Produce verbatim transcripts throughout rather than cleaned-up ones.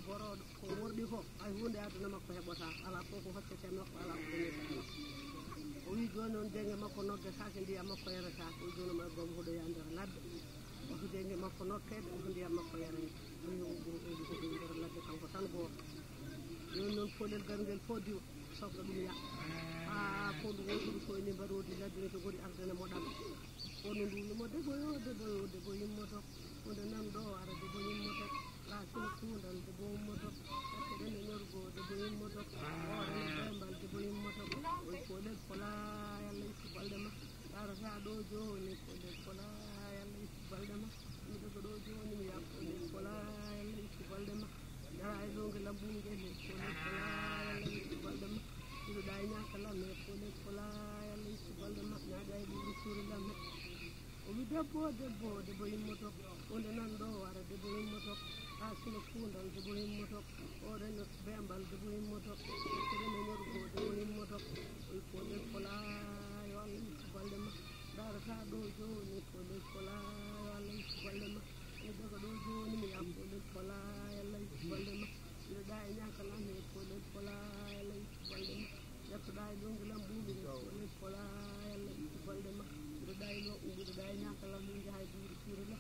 Gorooɗo ko worɗi ko, hay huunde e aduna makko heɓotaako, alaa fof ko hoccetee makko, alaa ko dañetee makko. O wii jooni noon, jeŋge makko noggetaake, ndiyam makko yaretaake. O wii jooni noon, maa goomu huɗo yaa nder ladde, oto jeŋge makko nokkeede, oto ndiyam makko yareede. O wii o, o, o, o huɗo nder ladde kanko tan gooto. Jooni noon, poolel garngel fof diwa, sokka ɗum yaa. Haa fof ndu wootudu soyni mbaroodi ladde ne to gori ardene mo ɗam. Kono ndu wimo debbo yo, debbo yo, debbo yimmoto. Hunde nan ɗo ara debbo yimmoto. Laasina kuundal debbo yimmoto. Hakkere no ñorgo debbo yimmoto. Hoore no bembal debbo yimmoto. Oy kolel fola yalla ittu balɗe ma. Darata ɗo jooni kolel fola yalla ittu balɗe ma. Mi daga ɗo jooni mi yaa kolel fola yalla ittu balɗe ma. Dara e longe lambungel he kolel fola yalla ittu balɗe ma. Miɗo ɗa e ñaaka lam he kolel fola yalla ittu balɗe ma. Ñaaɗa e ɓuuri suuri lam he. O wi debbo, debbo, debbo yimmoto. Hunde nan ɗo ara debbo yimmoto. Haa sino kuundal debbo yimmoto. Hoore no bembal debbo yimmoto. Kede no ñorgo debbo yimmoto. Oy kolel fola yo Allah ittu balɗe ma. Darata ɗo jooni kolel fola yo Allah ittu balɗe ma. Mi daga ɗo jooni mi yaa kolel fola yo Allah ittu balɗe ma. Miɗo ɗa e ñaaka lam he kolel fola yo Allah ittu balɗe ma. Ƴettoɗa e longe lam ɓuuɓi ɗe kolel fola yo Allah ittu balɗe ma. Miɗo ɗa e lo-, miɗo ɗa e ñaaka lam min njaha e buuri suuri lam.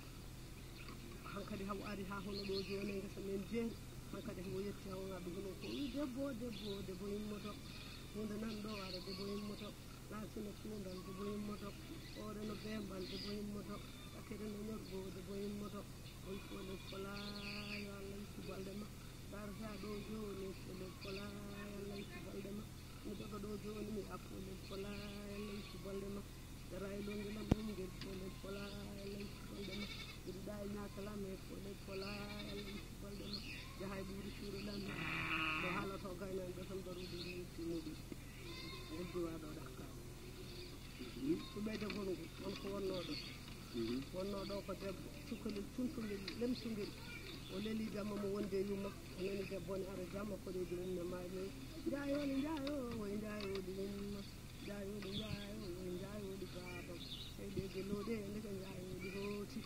Hankadi haw ari haa hono ɗo jooni e ngesa men jeeri. Hankadi haw yetti haw ngaɗu hono ko wi debbo, debbo, debbo yimmoto. Hunde nan ɗo ara debbo yimmoto. Laasina kuundal debbo yimmoto. Hoore no bembal debbo yimmoto. Hakkere no ñorgo debbo yimmoto. Oy kolel fola yo Allah ittu balɗe ma. Darata ɗo jooni kolel fola yo Allah ittu balɗe ma. Mi daga ɗo jooni mi yaa kolel fola yo Allah ittu balɗe ma. Dara e longe lam ɓuuɓi ngel kolel fola yo Allah ittu balɗe ma. Miɗo ɗa e ñaaka lam he kolel fola yo Allah ittu balɗe ma. Jaha e ɓuuri suuri lam he. Ɗo haalata o gaynaaɓe ɓe tan mbaroodi ndi itti muɗum. Ngol duwa ɗo ɗakka. Ɗum ɓeyda gongu, on ko wonnoo ɗo. Wonnoo ɗo ko debbo, cukalel cuntungel, lemsungel. O leli jamma mo wonde yumma, o nani debbo ne ara jamma koɗeeji mum ne maayi. Njaayooli njaayo, woy njaayooli yumma. Njaayooli njaayo, woy njaayooli baaba. Sey ɗe gelooɗe, ndeke njaayooli hooti.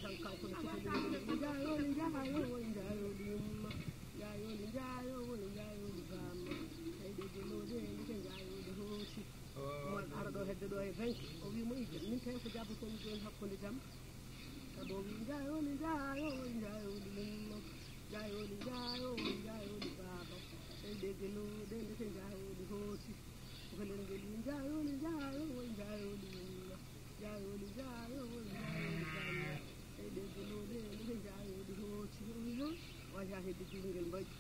Tan kanko ne cukalel, njaayooli njaayo, woy njaayooli yumma. Njaayooli njaayo, woy njaayooli baaba. Sey ɗe gelooɗe, ndeke njaayooli hooti. Mo ara ɗo hedde ɗo e banque, o wi mo, "Ija, min tawi ko jabbotomi jooni hakkunde jam." Sabu o wi, "Njaayooli njaayo, woy njaayooli yumma, njaayooli njaayo, woy njaayooli baaba." Sey ɗe gelooɗe ndeke njaayooli hooti. Ko enen ngel wi, "Njaayooli njaayo, woy njaayooli yumma, njaayooli njaayo, woy njaayooli baaba." Sey ɗe gelooɗe ndeke njaayooli hooti. O wi, "Ha, waja hedde jurngel mbaɗi."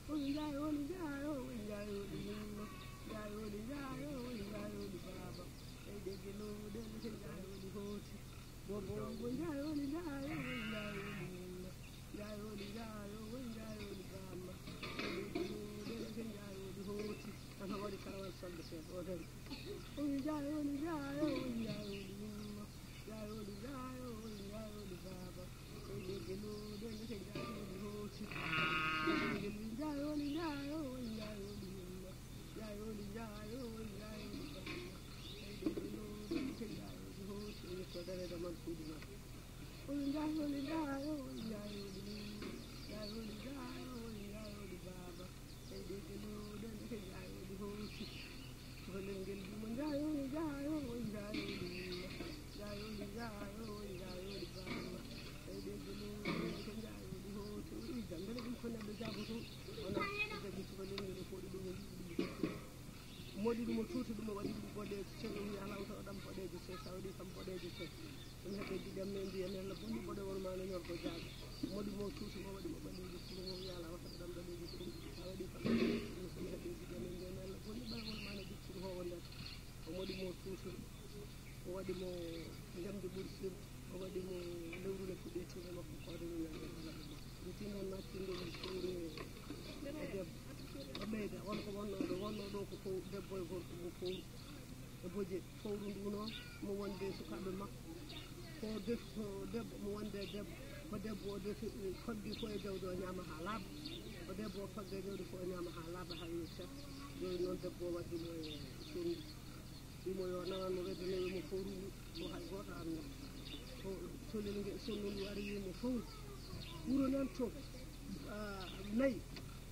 O wi, "Njaayooli njaayo, woy njaayooli yumma, njaayooli njaayo, woy njaayooli baaba." Sey ɗe gelooɗe ndeke njaayooli hooti. Boobo o wi mo, "Njaayooli njaayo, woy njaayooli yumma, njaayooli njaayo, woy njaayooli baaba." Sey ɗe gelooɗe ndeke njaayooli hooti. Tan o waɗi karawal solde seeɗa, o dari. O wi, "Njaayooli njaayo, woy njaayooli yumma, njaayooli njaayo, woy njaayooli baaba." Sey ɗe gelooɗe ndeke njaayooli hooti. Ɓinngel wi, "Njaayooli njaayo, woy njaayooli yumma, njaayooli njaayo, woy njaayooli baaba." Sey ɗe gelooɗe ndeke njaayooli hooti. O yetto dareede man kuuɗi makko. O wi, "Njaayooli njaayo, woy njaayooli yumma, njaayooli njaayo, woy njaayooli baaba." Sey ɗe gelooɗe ndeke njaayooli hooti. Cukalel ngel wi mo, "Njaayooli njaayo, woy njaayooli yumma, njaayooli njaayo, woy njaayooli baaba." Sey ɗe gelooɗe ndeke njaayooli hooti. O wi, "Jam, mbele ɗum ko neɗɗo jaabotoo?" O naati, o jaɓi cukalel ngel, o fooɗi ɗum, o yiɗi ɗum. Moɗi ɗum, o tuuti ɗum, o waɗi ɗum boɗeejo coy, o wi, "Alaa, on tawa ɗam boɗeejo coy, sa waɗi kam boɗeejo coy." Ɗum heɓe giɗam men mbiya men no bonni boɗewol ma no ñorgo jaaɓi. Moɗi mo tuuti mo waɗi mo ɓaleejo kurum, o wi, "Alaa, on tawa ɗam ɓaleejo kurum, sa waɗi kam ɓaleejo kurum." Ɗum heɓe giɗam men mbiya men no bonni ɓalewol ma no jiccuru hoowo nder. O moɗi mo tuuti, o waɗi mo njamndi ɓuri sir, o waɗi mo lewru ne fuɗɗi e tiinde makko, ko waɗi mo ñande kala ɗum. Ɗum tiinde on ma tiinde ɗum fowru e debbo. O ɓeyda, on ko wonnoo ɗo, wonnoo ɗo ko fow-, debbo e gorko mo fowru. E boje fowru ndu noon, mo wonde sukaaɓe makko. Ko def-, ko debbo, mo wonde debbo. Ko debbo o defi, faggi fof e jawdi o ñaama haa laaɓa. Ko debbo o fagga e jawdi fof o ñaama haa laaɓa, haa weeti seeɗa. Jooni noon debbo o waddi mo e sonndu. Wi mo yo nawan mo wedde nawi mo fowru ndu. Ko hay gooto anndaa. Ko colel ngel sonndu ndu ari wi mo fowru. Wuro nan toon. nayi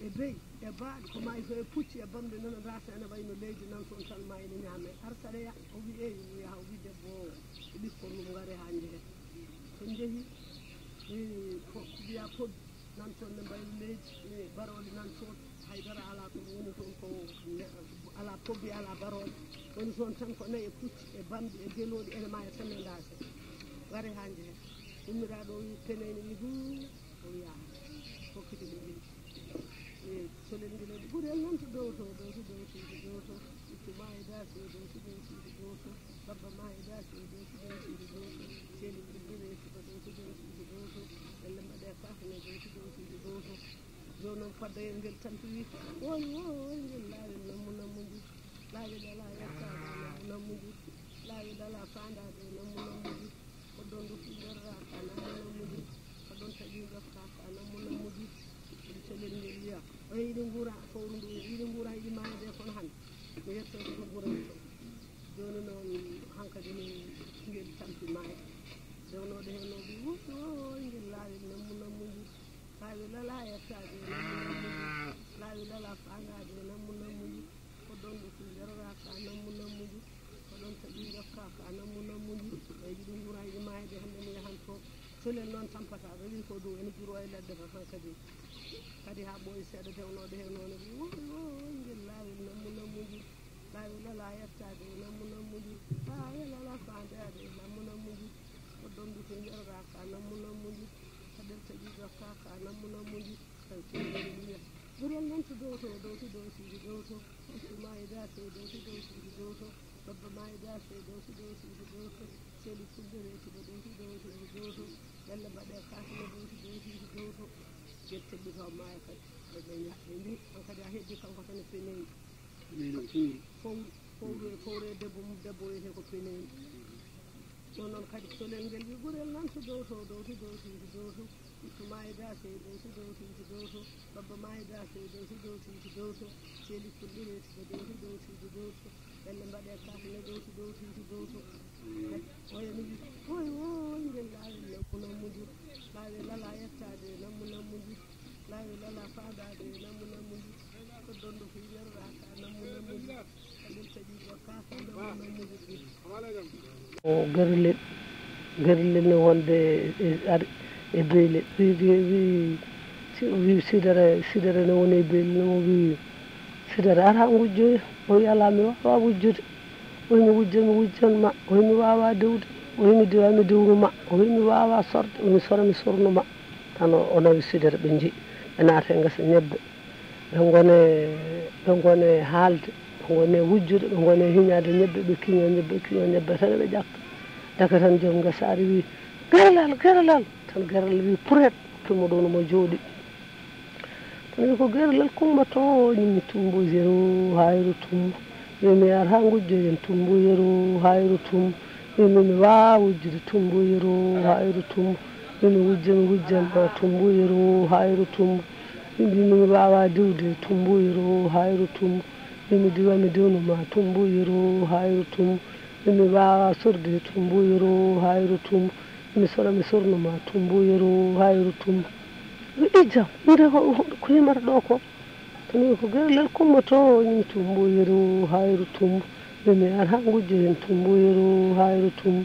e beyi e baaɗi ko maayi to e pucci e bamɗe nana ndaasa ene wayno leydi nan toon tan ma ene ñaame. Arsara ya o wi eyi mo yaha o wi debbo o e ɓikkon mum ngare haa njehe. So njehi ko mbiya pod nan toon ne mbayno leydi e barooli nan toon. Haydara alaa ko woni toon ko alaa pobbi alaa barooli woni toon tan ko nayi e pucci e bamɗi e gelooɗi ene maaya tan e ndaasa. Ngare haa njehe. Ummiraaɗo o wi peneyni wi huu o yaha hokkiti ɓe leydi. E solel ngel waɗi ɓurel nan to dow to dow to dow to dow to ittu ma e daasi o dow to dow to dow to babba ma e daasi o dow to dow to dow to seli ɓuddure ko dow to dow to dow to ɓelle mbaɗe kafne dow to dow to dow to. Jooni noon faddoyel ngel tampi wi woy woy ngel laawel nammu nammuji. Laawel alaa yettaade nammu nammuji. Laawel alaa faandaade nammu nammuji. Ko ɗon rufi nder raaka nammu nammuji. Ko ɗon taƴi jokkaaka nammu nammuji. Ɗum colel ngel wiya o yiɗi nguura fowru ndu yiɗi nguura yiɗi maayde kono hannde mi yetto ko nguura mi toon. Jooni noon hankadi ni ngel tampi maayde. Dewnooɗo heen o wi woy woy ngel laawel nammu nammuji. Laawel alaa yettaade e nammu nammuji. Laawel alaa faandaade e nammu nammuji. Ko ɗon ɗo fii ngaroraka nammu nammuji. Ko ɗon taƴi jokkaaka nammu nammuji. Ɓe yiɗi nguura yiɗi maayde hannde mi yahan to. Solel noon tampata ɓe wi ko dow ene juro e ladde tan hankadi. Kadi haa ɓooyi seeɗa dewnooɗo heen noon wi woy woy ngel laawel nammu nammuji. Laawel alaa yettaade e nammu nammuji. Laawel alaa faandaade e nammu nammuji. Ko ɗon ɗo fii ngaroraka nammu nammuji. Ko ɗon taƴi jokkaaka nammu nammuji. Ɓurel nan to dow to dow to dow suudu dow to. Ittu ma e daase dow to dow suudu dow to. Babba ma e daase dow to dow suudu dow to. Seli fulɓe reetuɓe dow to dow suudu dow to. Ɓelle mbaɗe kaasne dow to dow suudu dow to. Gerte ɓito maaya kadi ɓe ɓe ñaɓɓe mbi on kadi a heddi kanko tan e peneyi. Fowru fowru e fowru e debbo mum debbo wiyete ko peneyi. Ɗon noon kadi solel ngel wi ɓurel nan to dow to dow to dow to dow to. Ittu ma e daase dow to dow to dow to. Babba ma e daase dow to dow to dow to. Seli fulɓe reetuɓe dow to dow to dow to. Ɓelle mbaɗe kaasne dow to dow to dow to. Oyani wi woy woy ngel laawel nammu nammuji. Laawel alaa yettaade nammu nammuji. Laawel alaa faandaade nammu nammuji. Ko ɗon ɗo fii ngaroraka nammu nammuji. Ko ɗon taƴi jokkaaka nammu nammuji. Gerlel gerlel ne wonde e ar e beylel wi wi wi sidere sidere ne woni e beylel mo wi sidere ara ngujjoya o wi ala mi wawa wujjude o wi mi wujja mi wujjanma o wi mi wawa diwde o wi mi diwa mi diwnuma o wi mi wawa sorde o wi mi sora mi sornuma tan o nawi sidere ɓe jii ɓe naata e gasa ñebbe ɓe ngone ɓe ngone haalde ɓe ngone wujjude ɓe ngone hiñaade ñebbe ɓe kiña ñebbe kiña ñebbe tan eɓe ƴakka daka tan joom ngesa ari wi geralal geralal tan geralal wi puret hokki mo ɗon omo jooɗi tan wi ko geralal kumba to ñimmi tumbo yero hayro tumbo wi mi ar ha ngujjo yen tumbo yero hayro tumbo wi mi mi wawa wujjude tumbo yero hayro tumbo wi mi wujja mi wujjanma tumbo yero hayro tumbo Min mbi mi wawa diwde tumboyero hayro tumbo. Min mi diwa mi diwnuma tumboyero hayro tumbo. Min mi wawa sorde tumboyero hayro tumbo. Min mi sora mi sornuma tumboyero hayro tumbo. Ijam, inde ko yimata ɗo ko? Min ko gerlel kummoto min tumboyero hayro tumbo. Min mi ara ha gujjo hen tumboyero hayro tumbo.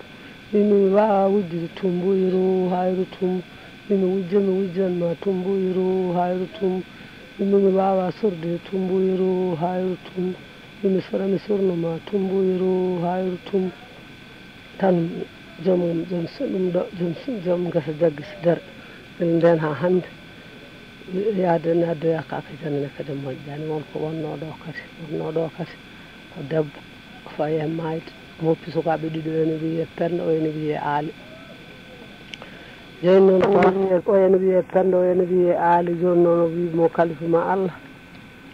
Min mi wawa wujjude tumboyero hayro tumbo. Min mi wujja mi wujjanma tumboyero hayro tumbo. Min mi wawa sorde tumboyero hayro tumbo. Min mi sora mi sornoma tumboyero hayro tumbo. Tan joom joom ɗum ɗo joom joom gasa jaggi sidere. Nden ha hande yaade ne addoya kaka janane kadi moƴƴani won ko wonno ɗo kadi wonno ɗo kadi ko debbo o fayi e mayde mo woppi sukaaɓe ɗiɗo ene wiyee Penda o ene wiyee Aali. Jooni noon o ene wiyee Penda o ene wiyee Aali jooni noon o wii mo kalifu ma Allah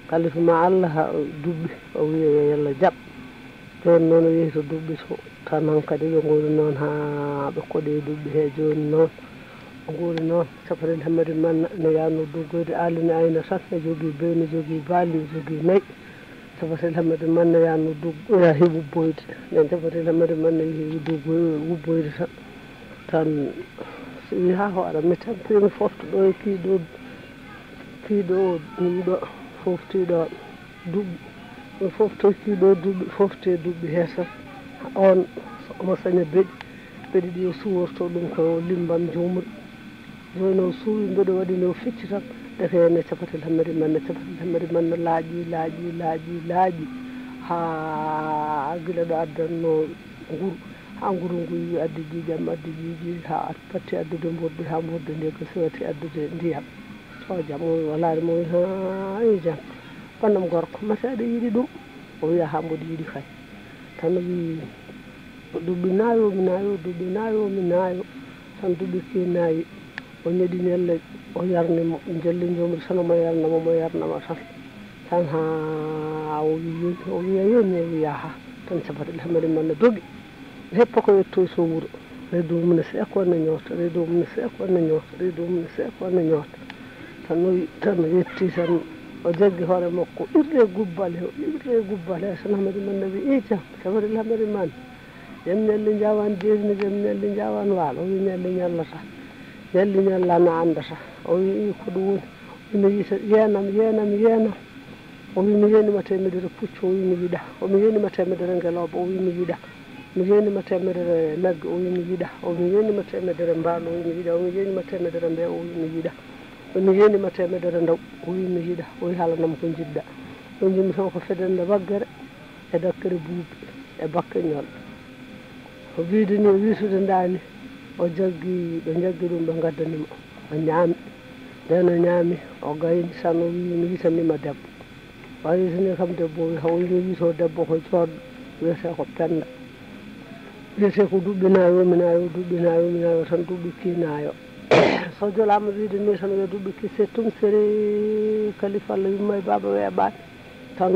kalifu ma Allah duɓɓi o wiyee yo yalla jaɓ. Jooni noon o yehi to duɓɓi to tan hankadi ɓe ngoni noon haa ɓe koɗi e duɓɓi he jooni noon ɓe ngoni noon. Safarel Hammadi Manna ne yaanno doggoyde Aali ne ayna tan ne jogii beyi ne jogii baali ne jogii nayi. Sabatel Hammadi Manna yaanno duggoya heɓu boyde nden sabatel Hammadi Manna yehi duggoya wubboyde tan tan so wi ha hoore mi tampini fofto ɗo e kii ɗo Kiiɗo o ɗum ɗo fofti ɗo duɓɓi, ɗum foftoy kiiɗo duɓɓi, fofte duɓɓi heesa. On omo saña beɗi, beɗi ɗi o suworto ɗum ko limbam jomri. Jooni o suuwi mbeɗo waɗi nde o fecci tan, ɗeke ne capatel hammadi manna, capatel hammadi manna laaƴi, laaƴi, laaƴi, laaƴi. Haa gila ɗo addanno nguru, haa nguru ngu yi addi ƴiiƴam, addi ƴiiƴi, haa at-, patti addude mbordi, haa mbordi ndi ko sewti addude ndiyam. O jam, o laari mo, wi, "Haa, i jam. Ɓannam gorko, mate aɗa yiɗi ɗum?" O wiya, "Haa mboɗo yiɗi kay." Tan o wi, "Duɓɓi naayo, mi naayo, duɓɓi naayo, mi naayo." Tan duɓɓi ki naayi. O ñeɗi ñelle, o yarni mo, ñelle jomri tan omo yarna mo, omo yarna mo tan. Tan haa o wi, "Yoni," o wiya, "Yoni," o wiya, "Haa." Tan capatel hammadi manna dogi. Heppa ko yettoy so wuro. Reedu mum ne seeko ne ñoota, reedu mum ne seeko ne ñoota, reedu mum ne seeko ne ñoota. Tan o wi-, tan o yetti tan o jaggi hoore makko, irde gubbal he, o irde gubbal he, tan hammadi manna wi, "I jam, capatel hammadi manna. Jam ñalli njaawan jeeri ne, jam ñalli njaawan waalo." O wi, "Ñalli ñallata. Ñalli ñallana anndata." O wi, "I ko ɗum woni?" O wi, "Mi yita, yeenam, yeenam, yeenam." O wi, "Mi yeenima teemedere puccu." O wi, "Mi yiɗa." O wi, "Mi yeenima teemedere ngelooba." O wi, "Mi yiɗa." "Mi yeenima teemedere nagge." O wi, "Mi yiɗa." O wi, "Mi yeenima teemedere mbaalu." O wi, "Mi yiɗa." O wi, "Mi yeenima teemedere mbeewa." O wi, "Mi yiɗa." O wi, "Mi yeenima teemedere ndaw." O wi, "Mi yiɗa." O wi, "Haalanam ko njiɗɗa." O wi, "Njiɗmi tan ko fedde nde waggere e dakkere buubi e bakke ñolɗo." O wiide ni, o wiisude ndaani, o jaggi, ɓe jaggi ɗum, ɓe ngaddani mo. O ñaami. Nden o ñaami, o gayni tan, o wi, "Mi yitanima debbo." O ari tini kam debbo, o wi, "Haw mi yiito debbo ko jooɗɗo, wiyetee ko Pennda. Wiyetee ko duɓɓi naayo, mi naayo, duɓɓi naayo, mi naayo tan duɓɓi ki naayo." So jolaama wiide ni tan, wiya duɓɓi ki, "C'est tum sere, Kalifa Allah yumma e baaba weeɓaani." Tan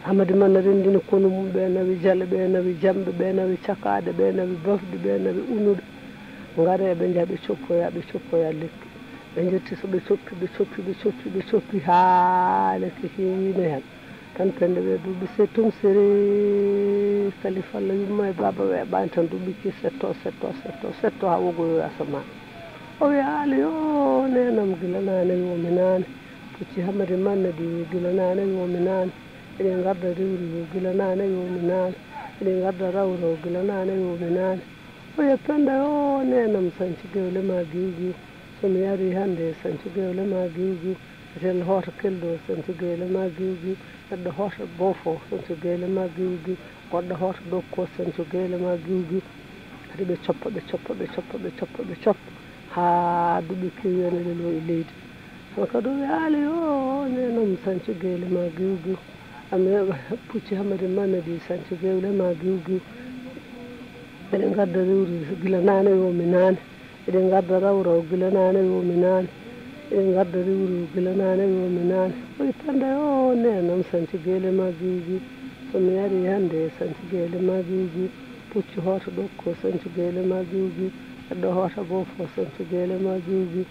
Amadi Manna renndini konu mum, ɓe nawi jale, ɓe nawi jamɓe, ɓe nawi cakaaɗe, ɓe nawi bafɗi, ɓe nawi unuɗe. Ngare ɓe njaha ɓe coppoya, ɓe coppoya lekki. Ɓe njetti so ɓe coppi, ɓe coppi, ɓe coppi, ɓe coppi haa lekki ki wiino heen. Tan Pennda wiya duuɓi, "C'est tum sere, Kalifa Allah yumma e baaba weeɓaani tan duuɓi ki setto, setto, setto, setto haa wogoyoya asamaan." O wiya, "Aali yo neenam gila naane yo mi naane." Pucci Hamadi Manna ɗi wi gila naane yo mi naane. Eɗi ngarda riwri yo gila naane yo mi naane. Eɗi ngarda rawraw gila naane yo mi naane. O wiya, "Pennda yo neenam sanci gewle ma giw giw. So mi yarii hannde sanci gewle ma giw giw. Etel hoota keldo sanci gewle ma giw giw. Neɗɗo hoota boofo sanci gewle ma giw giw. Goɗɗo hoota dokko sanci gewle ma giw giw." Kadi ɓe coppa, ɓe coppa, ɓe coppa, ɓe coppa, ɓe coppa. Haa duuɓi kewi ene lelo e leydi. Tan kadi o wiya, "Aali yo neenam sanci gewle ma giw giw. Ami pucci Hamadi Manna ɗi sanci gewle ma giw giw. Eɗi ngarda riwri gila naane yo mi naane. Eɗi ngarda rawraw gila naane yo mi naane. Eɗi ngarda riwri gila naane yo mi naane." O wiya, "Pennda yo neenam sanci gewle ma giw giw. So mi yarii hannde sanci gewle ma giw giw. Pucci hoota dokko sanci gewle ma giw giw. Neɗɗo hoota boofo sanci gewle ma giw giw."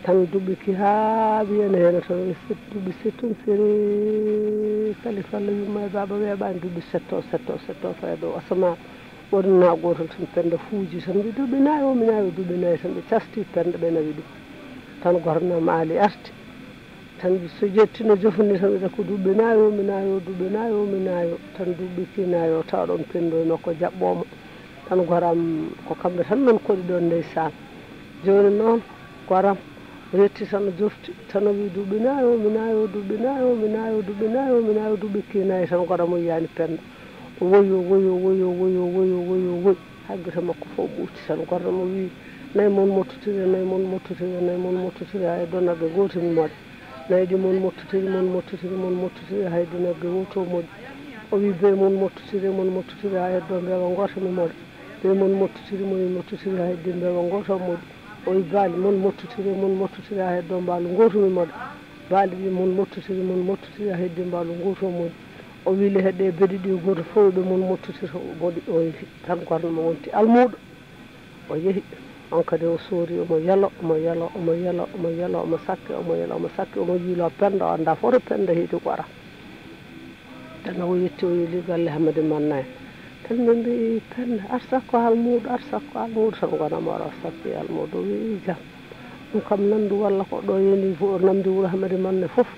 Tan duuɓi ki haa wiyana heen tan, duuɓi settum sere, Kalifa Allah yumma e baaba weeɓaani, duuɓi setto, setto, setto, fayi dow asamaan. Ɓorinaa gootol tan, Pennda fuuji tan, mbi, "Duuɓi nayo, mi nayo, duuɓi nayo," tan ɓe casti Pennda, ɓe nawi ɗum. Tan goto nam Aali arti. Tan so ƴetti no jofni tan, ɓe ko duuɓi nayo, mi nayo, duuɓi nayo, mi nayo. Tan duuɓi ki nayo, tawa ɗon Pennda e makko jaɓɓooma. Tan goram ko kamɓe tan non koɗi ɗon, ndeysaan. Jooni noon, goram o yetti tan o jofti, tan o wi, "Duuɓi nayo, mi nayo, duuɓi nayo, mi nayo, duuɓi nayo, mi nayo, duuɓi ki nayo," tan goram o yiyani Pennda. O woyo, woyo, woyo, woyo, woyo, woyo, woyo. Haa gite makko fof ɓuuti tan. Goram o wi, "Nayi mon mottotire, nayi mon mottotire, nayi mon mottotire, haa heddo nagge gooto mi moɗa." Nayi ɗi mon mottotiri, mon mottotiri, mon mottotiri, hay dinagge wooto moɗi. O wi, "Bee mon mottotiri, mon mottotiri, haa heddo mbeewa ngoota mi moɗa." Bee mon mottotiri, mon mottotiri, haa heddi mbeewa ngoota moɗi. O wi, "Baali mon mottotiri, mon mottotiri, haa heddo mbaalu ngootu mi moɗa." Baali ɗi mon mottotiri, mon mottotiri, haa heddi mbaalu ngootu moɗi. O wi, "Le hedde beɗi ɗi gooto fof ɓe mon mottotiri moɗi." O wi, tan goram o wonti almuuɗo. O yehi, on kadi o soori, omo yelo, omo yelo, omo yelo, omo yelo, omo sakke, omo yelo, omo sakke, omo yiilo Pennda, o anndaa fof to Pennda heedi goram. Tan o yetti, o yeeli galle Hamadi Manna en. Tan ɓe mbi, "Pennda, ar sakko almuuɗo, ar sakko almuuɗo." Tan goram o ara o sakki almuuɗo, o wi, "Jam." Ɗum kam nandu walla ko ɗo yoni fo-, namdi wuro Hamadi Manne fof.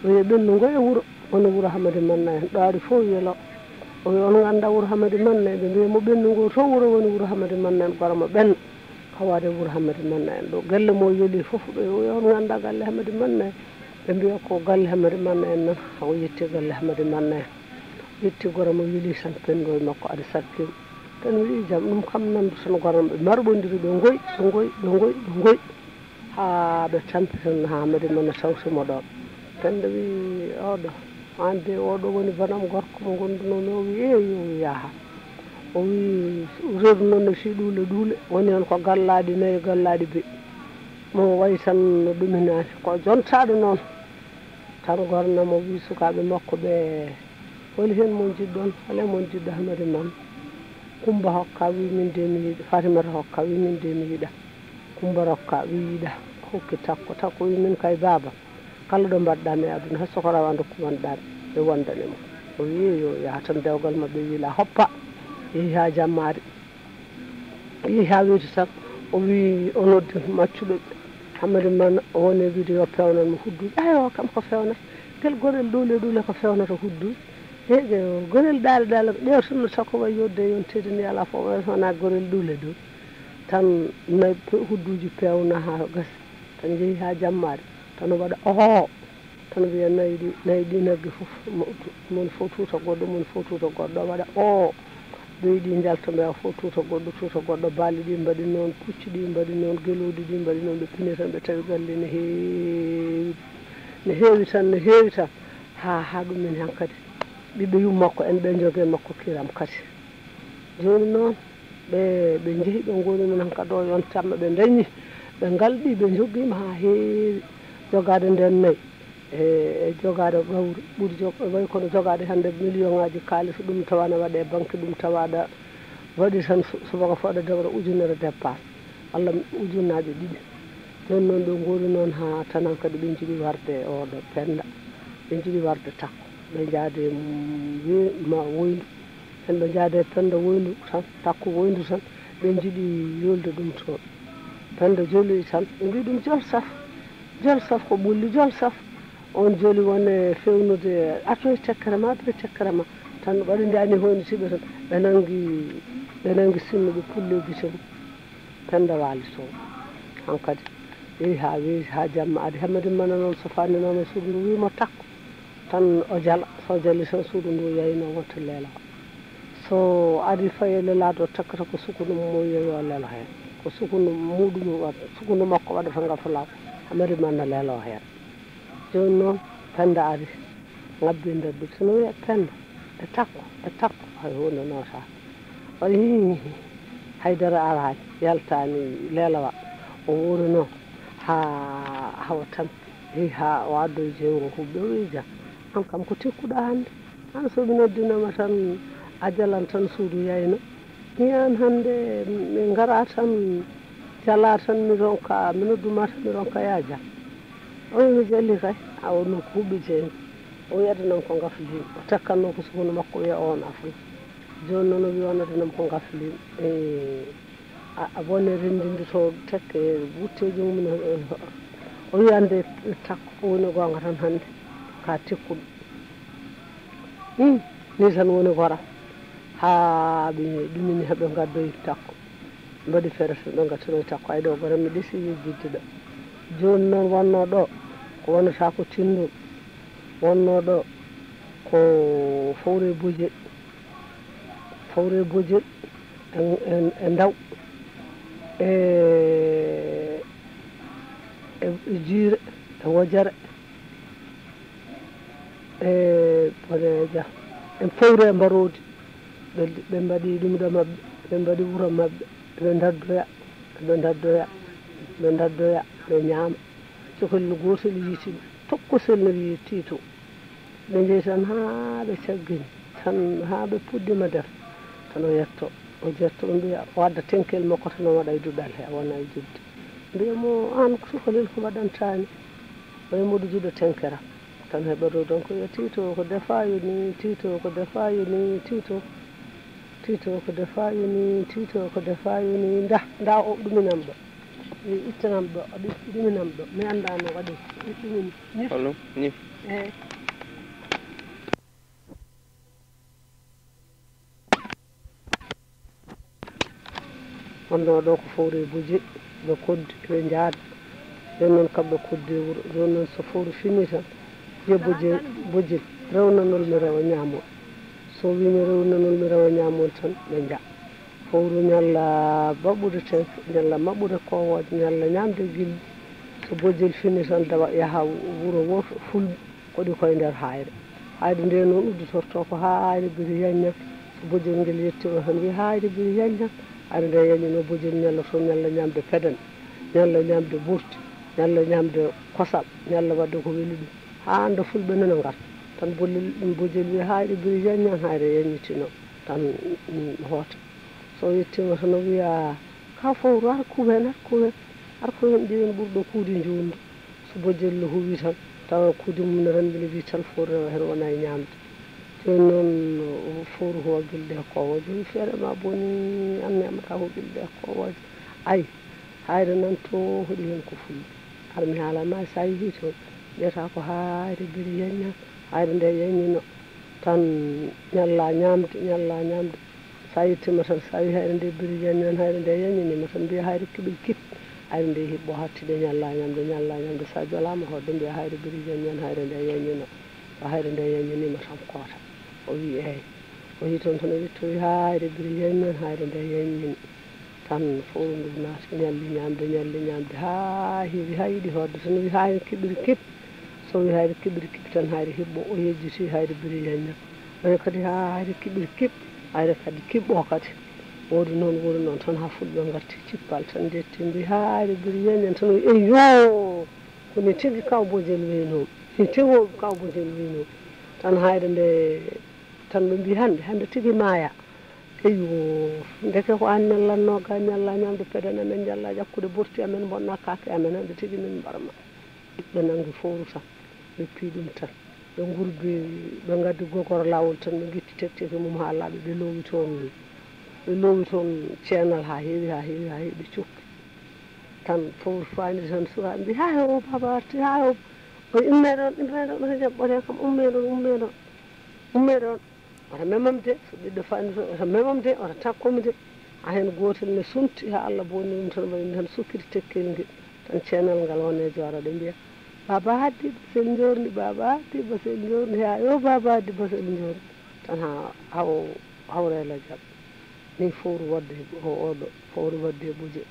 O wiya ɓennugo e wuro, woni wuro Hamadi Manne en. Ɗo ari fof yelo. O wiya on ngannda wuro Hamadi Manne, ɓe mbiya mo ɓennugo to wuro woni wuro Hamadi Manne en, gora mo ɓenna. Hawaade wuro Hamadi Manne en ɗo. Galle mo yeli fof ɓe wiya on ngannda galle Hamadi Manne en. Ɓe mbiya ko galle Hamadi Manne en nan. O yetti galle Hamadi Manne en. Yetti gora mo yeli tan penndo e makko ada sarkima. Tan wi'i jam ɗum kam nandu tan gora mo. Ɓe marɓondiri ɓe ngoy, ɓe ngoy, ɓe ngoy, ɓe ngoy. Haa ɓe tampi tan, haa Hamadi Manne tawti mo ɗo. Penda wi, "Oɗo, aan de oɗo woni banam gorko mo ngondunoomi?" O wi, "Eey." O wi, "Yaha." O wi, "Reedu noon ne fii ɗuule ɗuule, woni heen ko gallaaɗi nayi, gallaaɗi be'i." Mo wayi tan no ɗuminaani, ko jontaaɗo noon. Tan gorna mo wi, sukaaɓe makko ɓe, "Holi heen mon jiɗɗon? Holi heen mon jiɗɗo Hamadi Manne?" Kumba hokka wi, "Min de mi yiɗa." Fatimata hokka wi, "Min de mi yiɗa." Kumba rokka wi, "Yiɗa." Hokki Takko. Takko wi, "Min kay baaba, kala ɗo mbaɗɗa mi e aduna, hay so ko rawa ndokku wonɗa mi, mi wondane ma." O wi, "Yo yaha tan." Dewgal maɓɓe wi, "La hoppa." Yehi haa jammaari. Yehi haa weeti tan, o wi, o noddi maccuɓe ɓe. Hamadi Manne o woni e wiide yo pewnan mo hudduuji. Ayo, kam ko fewna. Ngel gorel ɗuule ɗuule ko fewnata hudduuji. Heege o gorel ɗaale ɗaale ko ƴeewtanno Takko way yodde yonteede ni alaa fof, wonaa gorel ɗuule ɗuule. Tan nayi pe-, hudduuji peewna haa gasi. Tan njehi haa jammaade. Tan o waɗa oho. Tan mbiya nayi ɗi, nayi ɗi nagge fof, mo-, moni fof tuuta goɗɗo, moni fof tuuta goɗɗo. O waɗa oo. Beyi ɗi njalta mbeya fof tuuta goɗɗo, tuuta goɗɗo. Baali ɗi mbaɗi noon, pucci ɗi mbaɗi noon, gelooɗi ɗi mbaɗi noon. Ɓe pini tan ɓe tawi galle ne heewi. Ne heewi tan, ne heewi tan. Haa, haa ɗum min hankadi. Ɓiɓɓe yummakko en ɓe njogee makko kiram kadi. Jooni noon, ɓe, ɓe njehi, ɓe ngoori min hankadi o yontamma, ɓe ndañi, ɓe ngalɗi, ɓe njogiima haa heewi. Jogaade ndeen nayi, e, e jogaade gawri, ɓuri jog-, wayi kono jogaade hannde million ŋaaji kaalis, ɗum tawa na waɗee banque, ɗum tawa aɗa waɗi tan su-, subaka fof aɗa dewra ujunere dépasse, walla ujunnaaje ɗiɗi. Jooni noon, ɓe ngoori noon haa tan hankadi ɓe njiɗi warde oɗo Penda, ɓe njiɗi warde Takko, ɓe njaadi, mm, wi-, ma woyndu. Heen ɓe njaade Penda woyndu tan, Takko woyndu tan, ɓe njiɗi yolde ɗum toon. Penda joli tan, ɓe mbi ɗum jol saf, jol saf ko ɓulli, jol saf. On joli won e fewnude, "Atoy tekkere ma, atoy tekkere ma." Tan ɓaɗi nde ani hoyno siɓe tan, ɓe nangi, ɓe nangi sinno ɓe pullo e gite mum. Penda waali toon. Hankadi yehi haa weeti, haa jamma adi. Hamadi Manne noon so faanni noon e suudu ndu, wii mo, "Takko." Tan o jala, so jali tan suudu ndu yayno wonta leelawa. So ari fayi e lelaade o takkata ko sukundu mum o wiya yo lelo heen. Ko sukundu muɗum waɗa, sukundu makko waɗata ngafalaagu. Hamadi Manne lelo heen. Jooni noon Penda ari, ŋabbi nder ɗum. Tan o wiya, "Penda, e Takko, e Takko." Hay huunde nootaaka. O yii, haydara araani, yaltaani leelawa. O wuuri noon haa hawa tampi. Yehi haa o addoyi jeyngo huɓɓi, o wi'i, "Jah, aan kam ko tikkuɗaa hannde? Aan so mi noddinama tan, a jalan tan suudu yayno. Mi an hannde, mi ngara tan, jala tan, mi ronka, mi nodduma tan, mi ronka, yaa Jah." O wi'i, "Mi jali kay." A o no ko huɓɓi jeyngo. O wi'i, "Addanam ko ngafliimi." O takkatnoo ko sukundu makko, o wi'a oon afo. Jooni noon o wi'i, "On addanam ko ngafliimi." E, a, a bone renndinde to tekke wutteeji mum. O wi'i, "Annde Takko, ko woni goonga tan hannde, ka tikkuɗo." Hmm, nii tan woni goram. Haa ɓe ɗumini, haa ɓe ngaddoyi Takko. Mbaɗi feere tan, ɓe ngattanoyi Takko. Ay ɗo goram, mi ɗesi yejjitde ɗo. Jooni noon wonnoo ɗo, ko wonata ko tinndol. Wonnoo ɗo ko fowre bojel. Fowre bojel e, e, e ndaw, e, e, e jiire, e wojere, e boneeja, e fowre e mbaroodi. Ɓe, ɓe mbaɗi ɗum ɗo maɓɓe, ɓe mbaɗi wuro maɓɓe, ɓe ndaddoya, ɓe ndaddoya, ɓe ndaddoya, ɓe ñaama. Cukalel gootel yiiti ɓe, tokkosel ne wiyi tiito. Ɓe njehi tan haa ɓe caggini, tan haa ɓe puɗɗiima def, tan o yetto, o jetto, ɓe mbiya, o adda tenkel makko tan o waɗa e duɗal he, o wona e jidde. Mbiya mo, "Aan ko cukalel ko mbaɗantaa ni?" O wiya, "Mboɗo jiɗa tenkere am." Tan heɓa ɗo donc, o wiya, "Tiito ko defaayo ni, tiito ko defaayo ni, tiito, tiito ko defaayo ni, tiito ko defaayo ni, nda, nda o ɗuminam ɗo." Ittanam ɗo, ɗuminam ɗo, mi anndaano waɗi ɗumin. Ñif. Holo, ñif. Eey. Wonnoo ɗo ko fowru e bojel, ɓe koddi, ɓe njaada. Ɓe noon kam ɓe koddi e wuro. Jooni noon so fowru finii tan, wiya bojel, bojel, rewnanol mi rewa ñaamol. So wii mi rewnanol mi rewa ñaamol tan, ɓe njaha. Fowru ñalla maɓɓude teefe, ñalla maɓɓude koowooje, ñalla ñaamde gilɗi. So bojel finii tan, dawa yaha wuro wooto, fulɓe. Koɗi koye nder haayre. Haayre nde noon udditorto ko haayre biri yanñan. So bojel ngel yettiima tan wiya haayre biri yanñan. Haayre nde yanñino bojel ñalla toon, ñalla ñaamde pedane, ñalla ñaamde burti, ñalla ñaamde kosam, ñalla waɗde ko weli ɗum. Haa hannde fulɓe nana ngarta. Tan bollel, bojel wiya haayre biri yanñan, haayre yanñitino tan, mm, hoota. So yettiima tan o wiya, "Ka fowru, ar kuwen, ar kuwen, ar kuwen, ƴeewen ɓurɗo kuude njuutndu." So bojel huwi tan, tawa kuude mum ne tan, mbiɗa wiya tan fowru rewa heen, wona e ñaamde. Jooni noon, o fowru huwa gilɗi e koowooje. Jooni feere ma boni, an neemataa ko gilɗi e koowooje. Ay, haayre nan to, hoɗi heen ko fulɓe. Ar mi haala ma, so a yehii toon, mbiyata ko haayre biri yanñan, haayre nde yanñino. Tan ñalla ñaamde, ñalla ñaamde. So a yettiima tan, so a wii haayre nde biri yanñan, haayre nde yanñiniima tan, mbiya haayre kiɓiri kip. Haayre nde hiɓɓo hatti de ñalla ñaamde, ñalla ñaamde. So a jolaama hoɗde, mbiya haayre biri yanñan, haayre nde yanñino. So haayre nde yanñiniima tan, koota. O wii eey. O yii toon tan, o yettoyi haayre biri yanñan, haayre nde yanñini. Tan fowru ndu naati, ñalli ñaamde, ñalli ñaamde, haa heewi, haa yiɗi hoɗde tan, wi haayre kiɓiri kip. So wi haayre kiɓiri kip tan, haayre hiɓɓo, o yejjiti haayre biri yanñan. Oya kadi haa haayre kiɓiri kip, haayre kadi kiɓɓo kadi. Woodi noon, woodi noon tan, haa fulɓe ngarti cippal tan, njetti mbi haayre biri yanñan tan, wi eyyo, ko ni tigi kaw bojel wiynoo, ni tigi kaw bojel wiynoo. Tan haayre nde, tan ɓe mbi hannde, hannde tigi maaya. Eyyo, ndeke ko aan ñallannoo ga, ñalla ñaamde pedane amen, ñalla ƴakkude borti amen, mbonna kaake amen, hannde tigi min mbarma. Ɓe nanngi fowru tan, ɓe pii ɗum tan. Ɓe ngurbi, ɓe ngaddi gogoro laawol tan, ɓe ngitti tekteke mum haa laaɓi, ɓe loowi toon, ɓe loowi toon ceenal haa heewi, haa heewi, haa heewi, ɓe cokki. Tan fowru faayni tan, sukaaɓe mbi, "Haa o baaba arti, haa o, o immee ɗoon, immee ɗoon, oto jaɓ ɓote kam, ummee ɗoon, ummee ɗoon, ummee ɗoon." Wata memam de, so ɓiɗɗo faani toon, wata memam de, wata takko mi de. A heen gootel ne sunti haa Allah bonni ɗum tan, waɗi mi tan sukkiti tekkel ngel. Tan ceenal ngal woni e jooɗo, ɗe mbiya, "Baaba Haddi, basel njoorndi, Baaba Haddi, basel njoorndi, haa yo Baaba Haddi, basel njoorndi." Tan haa, haa o hawra e lajal. Ni fowru waɗde o, oɗo, fowru waɗde e buje.